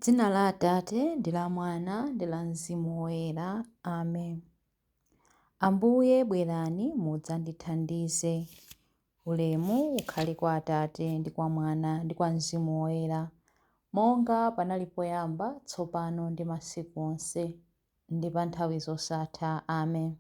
Dzina la Atate ndi la Mwana ndi la Mzimu Woyera. Amen. Ambuye bwerani mudzandithandize. Ulemu ukhale kwa Atate ndi kwa Mwana ndi kwa Mzimu Woyera, monga panali poyamba, tsopano ndi masiku onse, ndi pa nthawi zosatha. Amen.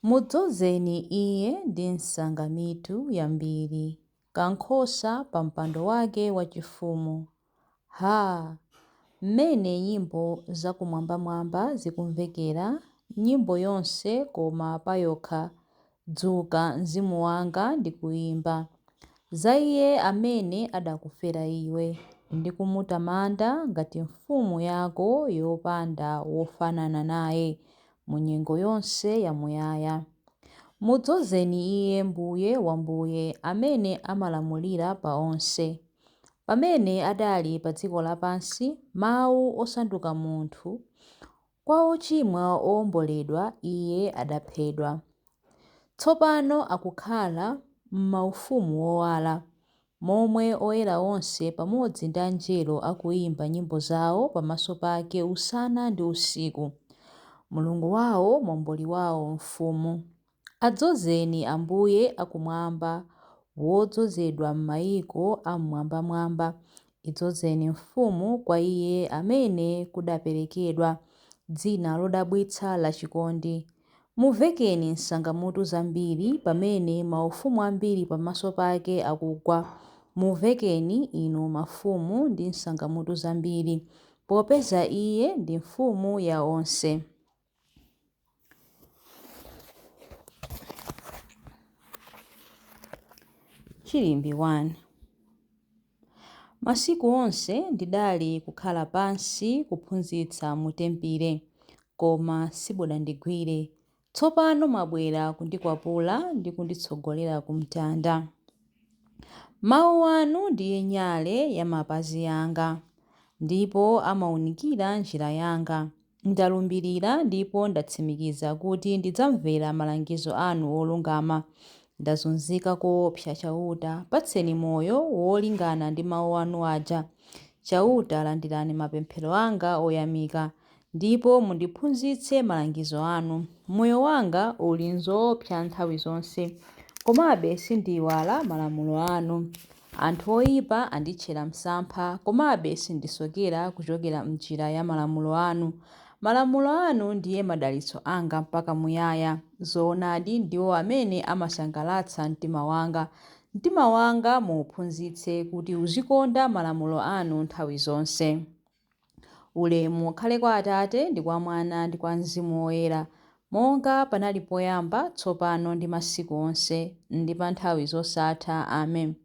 Mudzozeni Iye ndi nsangamitu yambiri, kankhosa pa mpando wake wachifumu. Ha! Mmene nyimbo zakumwambamwamba zikumvekera, nyimbo yonse koma payokha, Dzuka, mzimu wanga, ndi kuimba za Iye amene adakufera iwe, ndi kumutamanda ngati mfumu yako yopanda wofanana naye mu nyengo yonse yamuyaya. Mudzozeni Iye Mbuye wa mbuye, amene amalamulira pa onse. Pamene adali pa dziko lapansi, Mawu osanduka munthu, kwa ochimwa owomboledwa Iye adaphedwa. Tsopano akukhala m'maufumu owala, momwe oyera onse pamodzi ndi angelo akuimba nyimbo zawo pamaso pake usana ndi usiku. Mulungu wawo, Momboli wawo, Mfumu. Adzozeni Ambuye a kumwamba, wodzozedwa m'maiko a m'mwambamwamba, idzozeni Mfumu kwa Iye amene kudaperekedwa dzina lodabwitsa la chikondi. Muvekeni nsangamutu zambiri, pamene maufumu ambiri pamaso pake akugwa, muvekeni, inu mafumu, ndi nsangamutu zambiri, popeza Iye ndi Mfumu ya onse. Chilimbi 1. Masiku onse ndidali kukhala pansi kuphunzitsa mu tempile, koma simudandigwire. Tsopano mwabwera kundikwapula ndi kunditsogolera ku mtanda. Mawu anu ndiye nyale ya mapazi anga, ndipo amaunikira njira yanga. Ndalumbirira ndipo ndatsimikiza kuti ndidzamvera malangizo anu olungama. Ndazunzika koopsa, Chauta, patseni moyo wolingana ndi mau anu aja. Chauta, landirani mapemphero anga oyamika, ndipo mundiphunzitse malangizo anu. Moyo wanga uli m'zoopsa nthawi zonse, komabe sindiiwala malamulo anu. Anthu oipa anditchera msampha, komabe sindisokera kuchokera m'njira ya malamulo anu. Malamulo anu ndiye madalitso anga mpaka muyaya, zoonadi ndiwo amene amasangalatsa mtima wanga. Mtima wanga muuphunzitse kuti uzikonda malamulo anu nthawi zonse. Ulemu ukhale kwa Atate, ndi kwa Mwana, ndi kwa Mzimu Woyera, monga panali poyamba, tsopano, ndi masiku onse, ndi pa nthawi zosatha. Amen.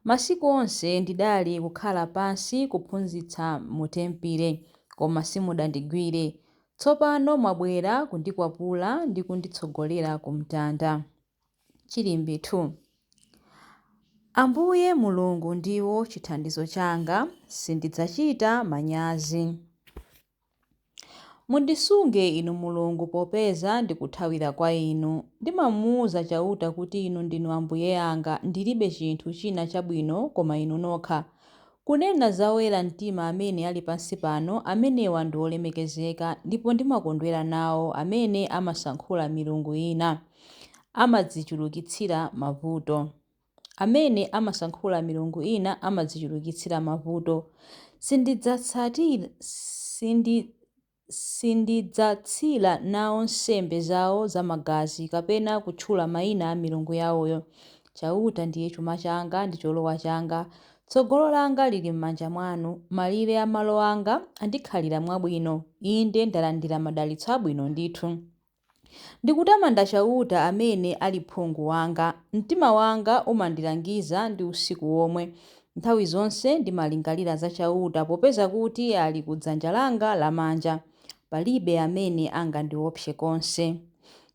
Masiku onse ndidali kukhala pansi kuphunzitsa mu tempile, koma simudandigwire. Tsopano mwabwera kundikwapula ndi kunditsogolera ku mtanda. Chilimbi 2. Ambuye Mulungu ndiwo chithandizo changa, sindidzachita manyazi. Mundisunge Inu Mulungu, popeza ndikuthawira kwa Inu. Ndimamuuza Chauta kuti Inu ndinu Ambuye anga, ndilibe chinthu china chabwino koma Inu nokha. Kunena za oyera mtima amene ali pansi pano, amenewa ndi olemekezeka, ndipo ndimakondwera nawo. Amene amasankhula milungu ina amadzichulukitsira mavuto. Amene amasankhula milungu ina amadzichulukitsira mavuto. Sindidzatsatira, sindi, Sindidzatsira nawo nsembe zao zamagazi, kapena kutchula maina a milungu yaoyo. Chauta ndiye chuma changa ndi cholowa changa. Tsogolo langa lili m'manja mwanu. Malire a malo anga andikhalira mwabwino, inde ndalandira madalitso abwino ndithu. Ndikutamanda Chauta amene ali phungu wanga. Mtima wanga umandilangiza ndi usiku womwe. Nthawi zonse ndimalingalira za Chauta, popeza kuti ali ku dzanja langa lamanja. Palibe amene angandiwopse konse.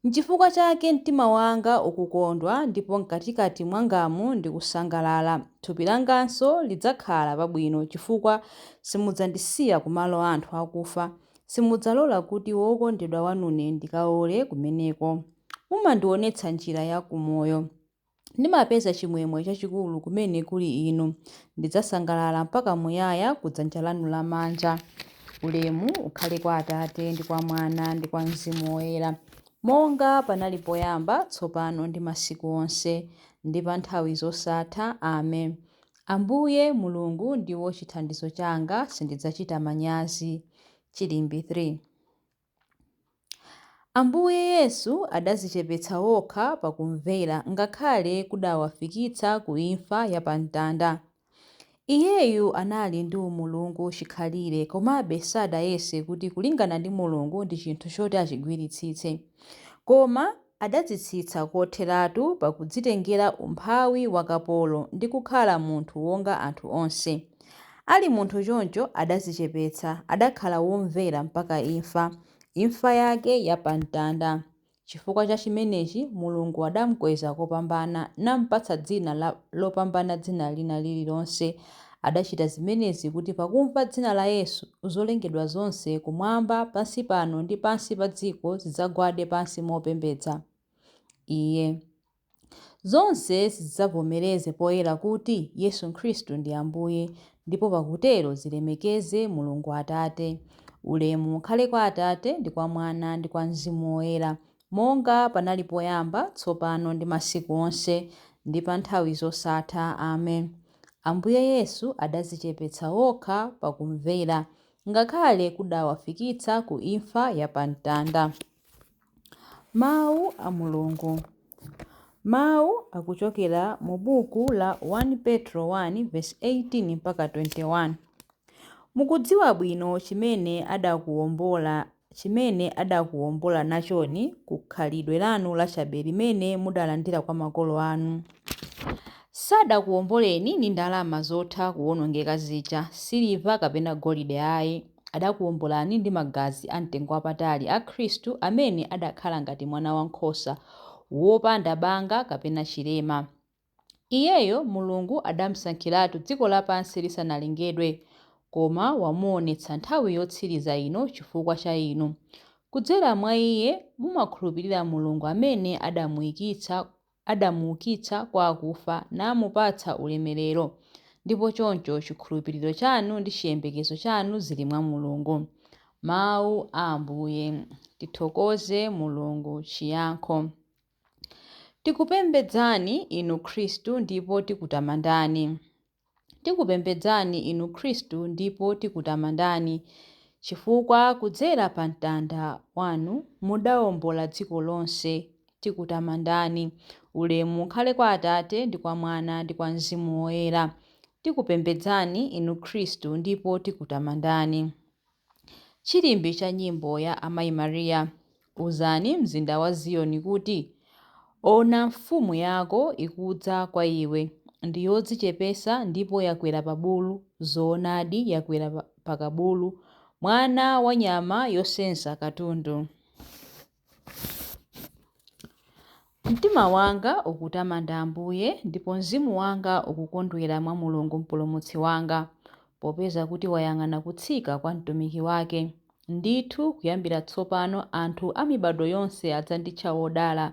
Nchifukwa chake mtima wanga ukukondwa, ndipo m'katikati mwangamu ndikusangalala. Thupi langanso lidzakhala pabwino, chifukwa simudzandisiya ku malo a anthu akufa. Simudzalola kuti wokondedwa wanune ndikaole kumeneko. Mumandiwonetsa njira ya ku moyo. Ndimapeza chimwemwe chachikulu kumene kuli inu. Ndidzasangalala mpaka muyaya ku dzanja lanu lamanja. Ulemu ukhale kwa Atate, ndi kwa Mwana, ndi kwa Mzimu Woyera, monga panali poyamba, tsopano ndi masiku onse, ndi pa nthawi zosatha. Amen. Ambuye Mulungu ndiwo chithandizo changa, sindidzachita manyazi. Chilimbi 3. Ambuye Yesu adadzichepetsa wokha pakumvera ngakhale kudawafikitsa ku imfa ya pamtanda. Iyeyu anali ndi umulungu chikhalire, komabe sadayese kuti kulingana ndi Mulungu ndi chinthu choti achigwiritsitse. Koma adadzitsitsa kotheratu pakudzitengera umphawi wa kapolo ndi kukhala munthu wonga anthu onse. Ali munthu choncho adadzichepetsa, adakhala womvera mpaka imfa, imfa yake ya pamtanda. Chifukwa cha chimenechi Mulungu adamkweza kopambana, nampatsa dzina lopambana dzina lina lililonse. Adachita zimenezi kuti pakumva dzina la Yesu, zolengedwa zonse kumwamba, pansi pano ndi pansi pa dziko zidzagwade pansi mopembedza Iye. Zonse zidzavomereze poyera kuti, Yesu Khristu ndi Ambuye, ndipo pakutero zilemekeze Mulungu Atate. Ulemu ukhale kwa Atate, ndi kwa Mwana, ndi kwa Mzimu Woyera, monga panali poyamba, tsopano ndi masiku onse, ndi pa nthawi zosatha. Amen. Ambuye Yesu adadzichepetsa wokha pakumvera, ngakhale kudawafikitsa ku imfa ya pamtanda. Mawu a Mulungu. Mawu akuchokera mu buku la 1 Petro 1 vesi 18 mpaka 21. Mukudziwa bwino chimene adakuwombola chimene adakuwombola nachoni ku khalidwe lanu lachabe limene mudalandira kwa makolo anu. Sadakuwomboleni ndi ndalama zotha kuwonongeka zija, siliva kapena golide ayi. Adakuwombolani ndi magazi amtengowapatali a Khristu amene adakhala ngati mwana wankhosa wopanda banga kapena chilema. Iyeyo Mulungu adamusankhiratu dziko lapansi lisanalengedwe, koma wamuonetsa nthawi yotsiriza ino chifukwa cha inu. Kudzera mwa Iye mumakhulupirira Mulungu amene adamuukitsa kwa akufa namupatsa ulemerero. Ndipo choncho chikhulupiriro chanu ndi chiyembekezo chanu zili mwa Mulungu. Mawu a Ambuye. Tithokoze Mulungu. Chiyankho. Tikupembedzani inu Khristu ndipo tikutamandani. Tikupembedzani inu Khristu ndipo tikutamandani, chifukwa kudzera pa mtanda wanu mudawombola dziko lonse. Tikutamandani. Ulemu ukhale kwa Atate, ndi kwa Mwana, ndi kwa Mzimu Woyera. Tikupembedzani inu Khristu ndipo tikutamandani. Chilimbi cha nyimbo ya Amayi Maria. Uzani mzinda wa Ziyoni kuti, Ona mfumu yako ikudza kwa iwe, ndi yodzichepetsa ndipo yakwera pa bulu, zoonadi yakwera pa kabulu, mwana wa nyama yosenza katundu. Mtima wanga ukutamanda Ambuye, ndipo mzimu wanga ukukondwera mwa Mulungu Mpulumutsi wanga, popeza kuti wayang'ana kutsika kwa mtumiki wake. Ndithu kuyambira tsopano anthu a mibadwo yonse adzanditcha wodala.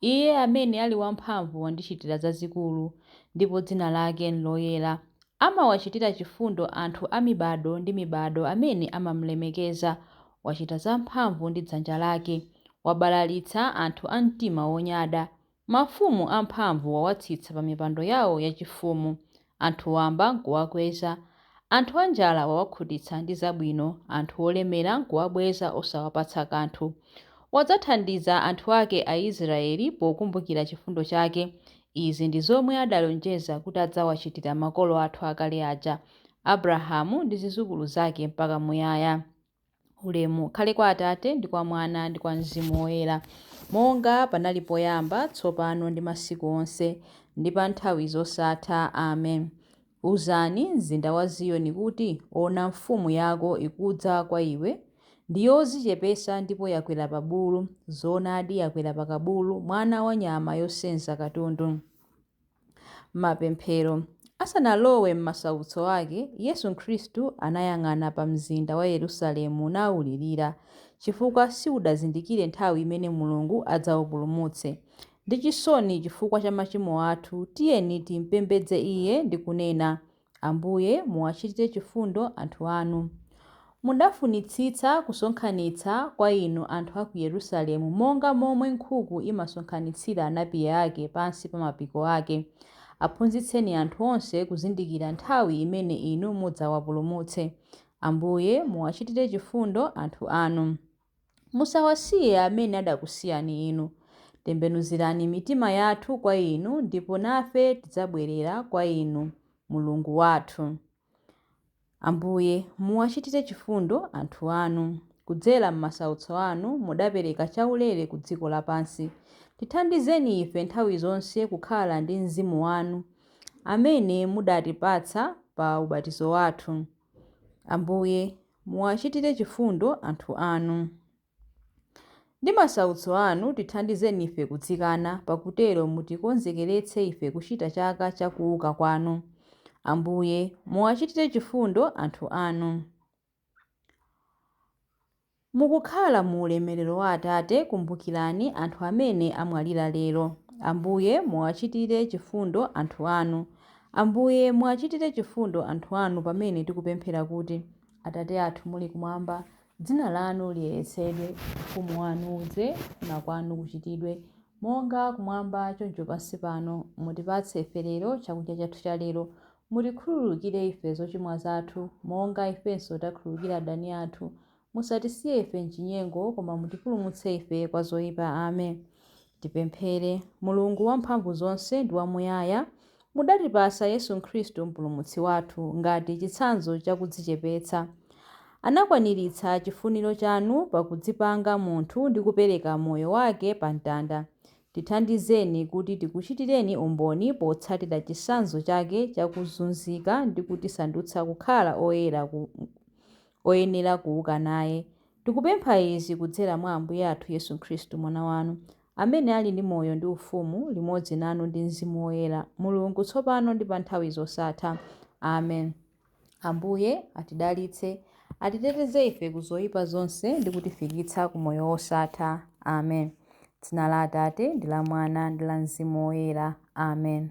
Iye amene ali wamphamvu wandichitira zazikulu, ndipo dzina lake n'loyera. Amawachitira chifundo anthu a mibadwo ndi mibadwo amene amamulemekeza. Wachita zamphamvu ndi dzanja lake. Wabalalitsa anthu a mtima wonyada. Mafumu amphamvu wawatsitsa pa mipando yawo yachifumu. Anthu wamba n'kuwakweza. Anthu anjala wawakhutitsa ndi zabwino, anthu olemera n'kuwabweza osawapatsa kanthu. Wadzathandiza anthu ake Aisraeli pokumbukira chifundo chake. Izi ndi zomwe adalonjeza kuti adzawachitira makolo athu akale aja, Abrahamu ndi zidzukulu zake mpaka muyaya. Ulemu ukhale kwa Atate, ndi kwa Mwana, ndi kwa Mzimu Woyera, monga panali poyamba, tsopano ndi masiku onse, ndi pa nthawi zosatha. Amen. Uzani mzinda wa Ziyoni kuti, Ona mfumu yako ikudza kwa iwe, ndi yodzichepetsa ndipo yakwera pa bulu, zoonadi yakwera pa kabulu, mwana wa nyama yosenza katundu. Mapemphero. Asanalowe m'masautso ake, Yesu Khristu anayang'ana pa mzinda wa Yerusalemu nawulirira, chifukwa siudazindikire nthawi imene Mulungu adzawupulumutse. Ndi chisoni chifukwa cha machimo athu, tiyeni timpembedze Iye ndi kunena, Ambuye, muwachitire chifundo anthu anu. Mudafunitsitsa kusonkhanitsa kwa inu anthu a ku Yerusalemu monga momwe nkhuku imasonkhanitsira anapiye ake pansi pa mapiko ake. Aphunzitseni anthu onse kuzindikira nthawi imene inu mudzawapulumutse. Ambuye, muwachitire chifundo anthu anu. Musawasiye amene adakusiyani inu. Tembenuzirani mitima yathu kwa inu, ndipo nafe tidzabwerera kwa inu, Mulungu wathu. Ambuye, muwachitire chifundo anthu anu. Kudzera m'masautso anu mudapereka chaulere ku dziko lapansi. Tithandizeni ife nthawi zonse kukhala ndi mzimu wanu, amene mudatipatsa pa ubatizo wathu. Ambuye, muwachitire chifundo anthu anu. Ndi masautso anu tithandizeni ife kudzikana, pakutero mutikonzekeretse ife kuchita chaka cha kuuka kwanu. Ambuye, muwachitire chifundo anthu anu. Mukukhala mu ulemerero wa Atate, kumbukirani anthu amene amwalira lero. Ambuye, muwachitire chifundo anthu anu. Ambuye, muwachitire chifundo anthu anu pamene tikupemphera kuti, Atate athu muli kumwamba, dzina lanu liyeretsedwe, ufumu wanu udze, kufuna kwanu kuchitidwe, monga kumwamba choncho pansi pano. Mutipatse ife lero chakudya chathu cha lero. Mutikhululukire ife zochimwa zathu, monga ifenso takhululukira adani athu. Musatisiye ife mchinyengo, koma mutipulumutse ife kwa zoyipa. Amen. Tipemphere. Mulungu wamphamvu zonse ndi wamuyaya, mudatipasa Yesu Khristu mpulumutsi wathu ngati chitsanzo chakudzichepetsa. Anakwaniritsa chifuniro chanu pakudzipanga munthu ndi kupereka moyo wake pa mtanda. Tithandizeni kuti tikuchitireni umboni potsatira chitsanzo chake chakuzunzika ndi kutisandutsa kukhala oyera oyenera kuuka naye. Tikupempha izi kudzera mwa Ambuye athu Yesu Khristu mwana wanu, amene ali ndi moyo ndi ufumu limodzi nanu ndi Mzimu Woyera, Mulungu tsopano ndi pa nthawi zosatha. Amen. Ambuye atidalitse, atiteteze ife ku zoyipa zonse ndi kutifikitsa ku moyo wosatha. Amen. Dzina la Atate ndi la Mwana ndi la Mzimu Woyera. Amen.